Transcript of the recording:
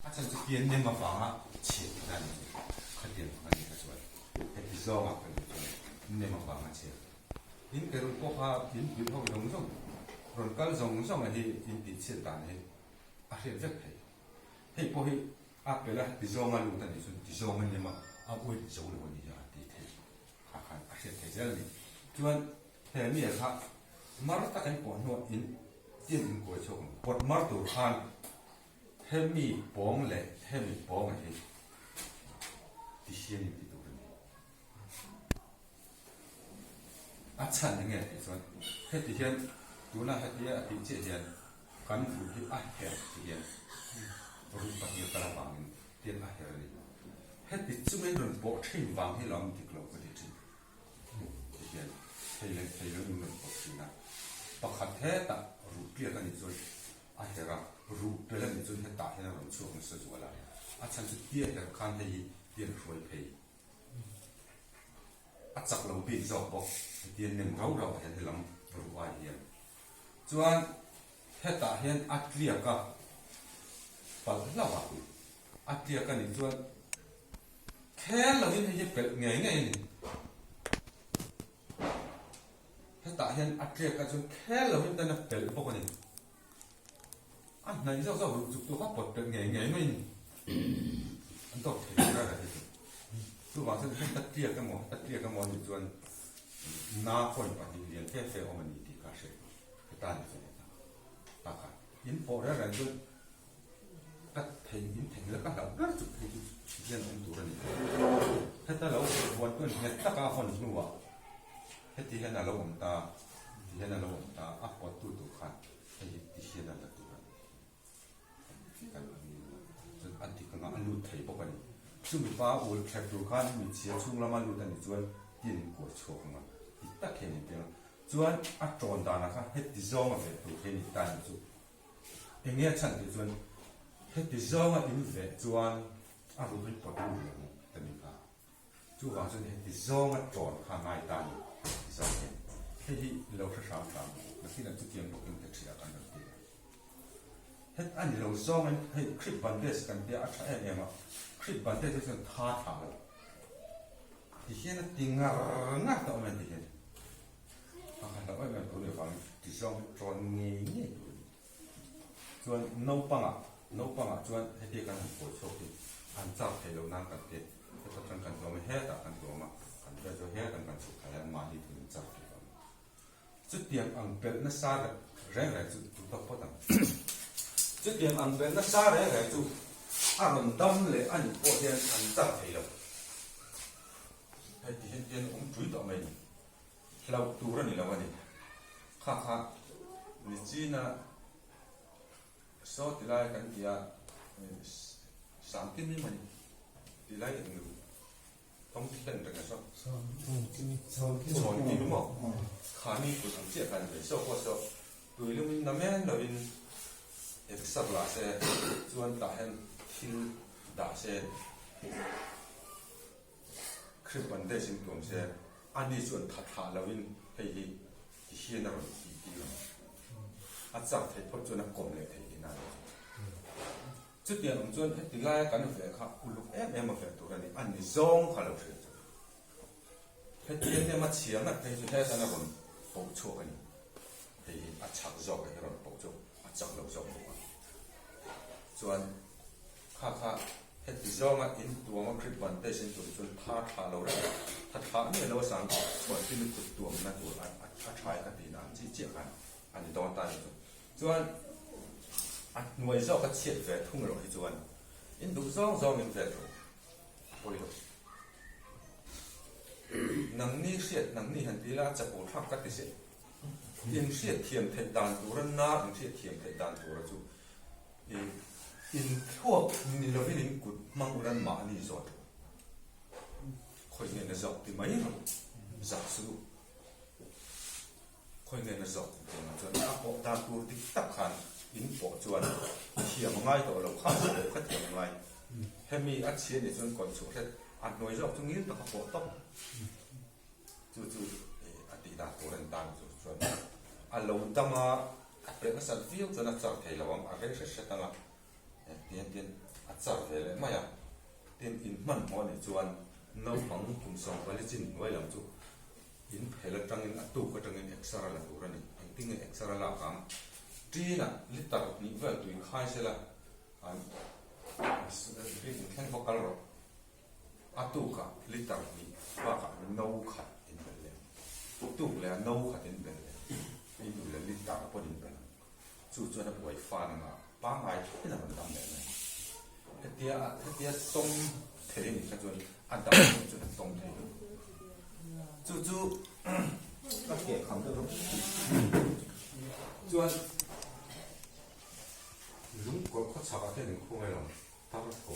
A chhan chu pian nem avanga chhiat tihna a ni chu. Khatiang ang a nih kha chuan heti zawnga kan duh chuan nem avanga chhiat. In ke run pawh kha in pil ho zawng zawng rawn kal zawng zawng a hi in tih chhiat dan hi a hriat vek thei. Hei pawh hi a pel a ti zawnga lut a nih chuan ti zawng a nem a, a uaih zo lo a ni a ti thei kha khan a hriat thei zel a ni. Chuan he mi kha mar tak in pawh hnuah in tin in kuai chhuak ang. Pawt mar tur khan hemi pawng leh hemi pawng a hi ti hian in ti tur a ni. A chhan eng nge tih chuan heti hian tuna hetia a tih chiah hian kan ruh hi a her ti hian ruh pahnih kal avangin tian a her a ni. Heti chungin rawn pawh thin vang hi lo dik lo ka ti thin ti hian thei leh thei lo in rawn pawh thin a. Pakhat hetah ruh piak a nih chuan a her a, ruh pel a nih chuan hetah hian a rawn chhuak nasa zual a. A chhan chu tia her khan hei hi tian hruai phei. A chak lo bik zawk bawk hetiang nem rau rau ah hian helam ruh ai hian chuan hetah hian a tliak a palh hlauh a, a tliak a nih chuan khel lo in hei hi pelh ngei ngei a ni. Hetah hian a tliak ah chuan khel lo in tan a pelh bawk a ni. A hnaih zawk zawk ruh chuk tu kha pawt pelh ngei ngei mai ni. An dawt thei lo rara hi chu. Chuvang chuan heta tliak emaw heta tliak emaw anih chuan na point pahnih lian fe fe awm a ni tih kha hre heta ni chuan heta ta kha in pawh reng reng chuan ka thei in thei la ka hlauh ber chu phei chu hian awm tur a ni. Heta lo huan chuan nghet taka a hawn hnuah heti hian a lo awm ta ti hian a lo awm ta a pawt tu tur khan Hei hi ti hian a la tur a ni. Kan chuan a dik anga a lut thei bawk a ni. Chumi pa ul thlep tur khan mitchhia chhung lama lut a nih chuan tin kuai chhuak ang a, ti tak hian in piang a. Chuan a tawn danah khan heti zawnga veh tur hi a nih ta nih chu. Enge a chhan tih chuan heti zawnga in veh chuan a ruh hi pawt lut leh ang ta nih kha. Chuvang chuan heti zawnga tawn kha ngai ta ni ti zawk hian hei hi lo hre hram hram nakinah chutiang bawkin ka ṭhia kan rawn ti a. Het a ni lo zawngin hei Khrip bandage kan tia a ṭha em em a, Khrip bandage hi chuan tha thlah lo ti hian a ti ngar ngar ta awm e ti hian a kha hlauh em em tur ni avangin ti zawng hi tawn ngei ngei tur a ni. Chuan naupangah naupangah chuan hetia kan han pawi chhuak hi an chak theih loh nan kan ti heta chuan kan tlawm a hetah kan tlawm a kan vel chu hetah kan chhuk thla hian mahni thun in chak theih loh chutiang ang pelh nasa reng reng chu tu tawk phawt ang chutiang ang pelh nasa reng reng chu a rawn dam leh a nih pawh hian an chak thei lo hei ti hian hian awm tui tawh mai ni. Hlauh tur a ni lo a ni. Kha kha Nichina saw ti lai kan ti a, Sangkimi maw ni ti lai eng nu tawng hlen reng a saw. Chhawnkimi maw? Kha mi kut ang chiah khan ve saw pawh saw tuilumin na men lovin exer la se chuan tah hian thil dah se. Khrip bandage in tuam se, ani chuan tha thlah lovin hei hi ti hian a rawn tih tir ang. A chak theih phawt chuan a kawm leh thei tihna a ni. Chutiang ang chuan heti laia kan veh kha uluk em em a veh tur a ni, a ni zawng kha lo hriat chu. Heti em em a chhia ngat phei chu hetan a rawn poh chhuak a ni. Hei hi a chak zawk a hi rawn poh chhuak, a chak lo zawk bawk a. Chuan kha kha heti zawnga in tuama grip bandage in tum chuan tha thlah lo reng a, tha thlah miah lo a sang chuan timi kut tuamna tur a a thai ka tihna ang chiah chiah khan a ni dawn ta a ni chu. Chuan a hnuai zawk a chhiat ve thung erawh hi chuan in duh zawng zawng in vel rawh a pawi lo. Nangni hriat nangni han ti ila a chapo thlak ka ti se. In hriat thiam theih dan tura na in hriat thiam theih dan tura chu In thluak ni lovin in kut hmang ulan mahni zawt rawh. Khawi nge na zawk ti mai rawh. Zah suh u. Khawi nge na zawk ti ang chuan a pawh dan tur dik tak khan in pawh chuan thiam a ngai tawh lo kha pawh kha thiam a ngai. Hemi a chhia nih chuan kawih chhuah hret a hnuai zawk chu ngil taka pawh tawp. Chu chu a tih dan tur a ni ta chu chuan a lo dam a, a pelh nasat viau chuan a char thei lo ang, a rei hret hret ang a, tihian tihian a. char ve leh mai a. Tin, in hmanhmawh a nih chuan naupang kum 14 chin hnuai lam chu in phel atangin a tuk atangin exer a la tur a ni. Engtin nge exer a lak ang? Ṭinah liter hnih vel tui khai sela an bik in thleng va kal rawh. A tukah liter hnih bakah no khat in belh leh ang. Tuk leh a no khat in belh leh ang. In duh leh liter pawn in belh ang. Chu chuan a buai fan anga pangngai thleng a rawn dam leh mai. Hetia hetia tawng thei a nih kha chuan a dam loh chuan a tawng thei lo. Chu chu ka keh kham deuh rawh. Chuan lungkawr khawchhakah hian inkhung emaw tar tho.